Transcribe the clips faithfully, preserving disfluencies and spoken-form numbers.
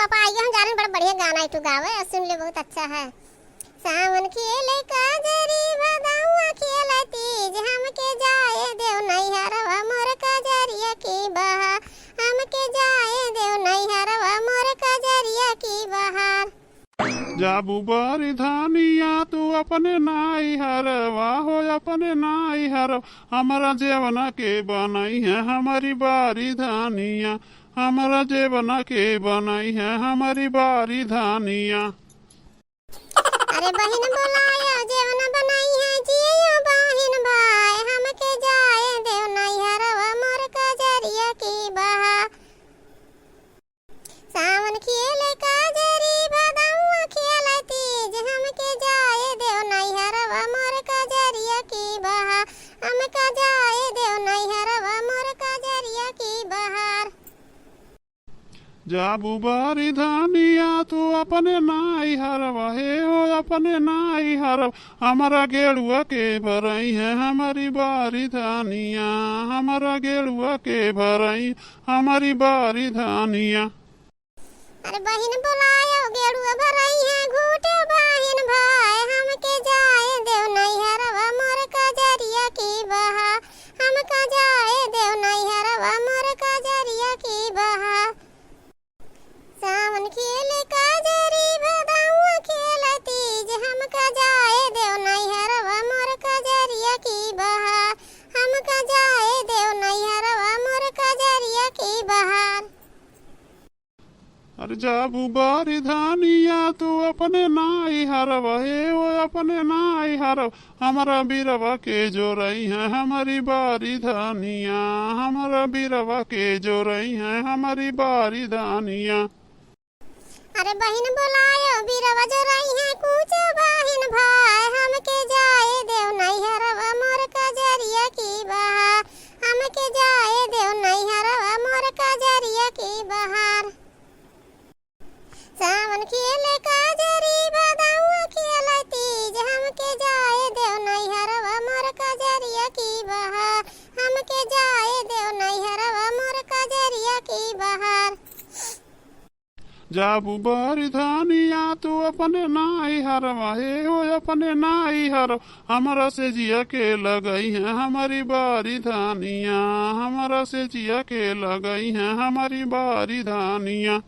पापा आइए, हम जा रहे हैं, बड़ा बढ़िया गाना है, तू गावे और सुन ले, बहुत अच्छा है। सावन खेले काजरी भदौआ खेले तीज, हमके जाए देव नैहरवा मोर कजरिया की बहार, हमके जाए देव नैहरवा मोर कजरिया की बहार। जाबू बारी धानिया तू अपने नैहरवा हो, अपने नैहरवा, हमरा जेवना के बनइहे हमरी बारी धानिया, हमरा जेवना के बनइहे हमरी बारी धानिया। अरे बहिन बोलायो जेवना बनइहे जियो बहिन भाई, हमके जाए देव नैहरवा मोर कजरिया की बहार। सावन खेले काजरी भदौआ खेले तीज, हमके जाए देव नैहरवा मोर कजरिया की बहार, हमका जाए देव नैहरवा मोर कजरिया की बहार। जाबू बारी धानिया तू अपने नैहरवा हे हो, अपने नैहरवा, हमरा गेड़ुआ के भरइहे हमरी बारी धानिया, हमरा गेड़ुआ के भरइहे हमरी बारी धानिया। अरे बहिन बोलायो गेड़ुआ भरइहे घूटे बहिन भाई, हमके जाए देव नैहरवा मोर कजरिया की बहार, हमका जाए देव नैहरवा मोर कजरिया की बहार। सावन खेले काजरी भदौआ खेले तीज, हमका जाए देव नैहरवा मोर कजरिया की बहार, हमका जाए देव नैहरवा मोर कजरिया की बहार। अरे जाबू बारी धानिया तू अपने नैहरवा हे ओ अपने नैहरवा, हमरा बीरवा के जोरइहे हमरी बारी धानिया, हमरा बीरवा के जोरइहे हमरी बारी धानिया। अरे बहिन बोलायो बीरवा जोरइहे कूचो बहिन भाई, हमके जाए देव नैहरवा मोर कजरिया की बहार, हमके जाए देव नैहरवा मोर कजरिया की बहार। सावन खेले काजरी भदौआ खेले तीज, हमके जाए देव नैहरवा मोर कजरिया की बहार, हमके जाए देव नैहरवा मोर कजरिया की बहार। जाबू बारी धानिया तू अपने नैहरवा हे ओ अपने नैहरवा, हमरा सेजिया के लगइहे हमरी बारी धानिया, हमरा सेजिया के लगइहे हमरी बारी धानिया।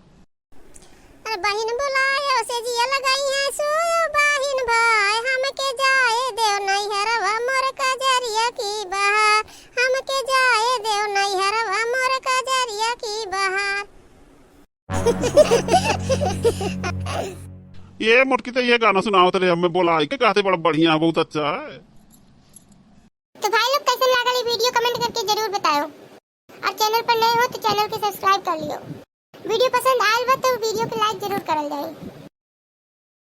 अरे बहिन बोलायो सेजिया लगइहे सोयो बहिन भाई, हमके जाए देव नैहरवा मोर कजरिया की बहार, हमके जाए देव नैहरवा मोर कजरिया की बहार। ये मोटकी तो ये गाना सुनावत रहे, हमें बोलाइ के कहते बड़ा बढ़िया, बहुत अच्छा है। तो भाई लोग कैसन लागल ये video comment करके जरूर बतायो, और channel पर नए हो तो channel के subscribe कर लियो। Video पसंद आयल बा तो video के like जरूर करल जाए।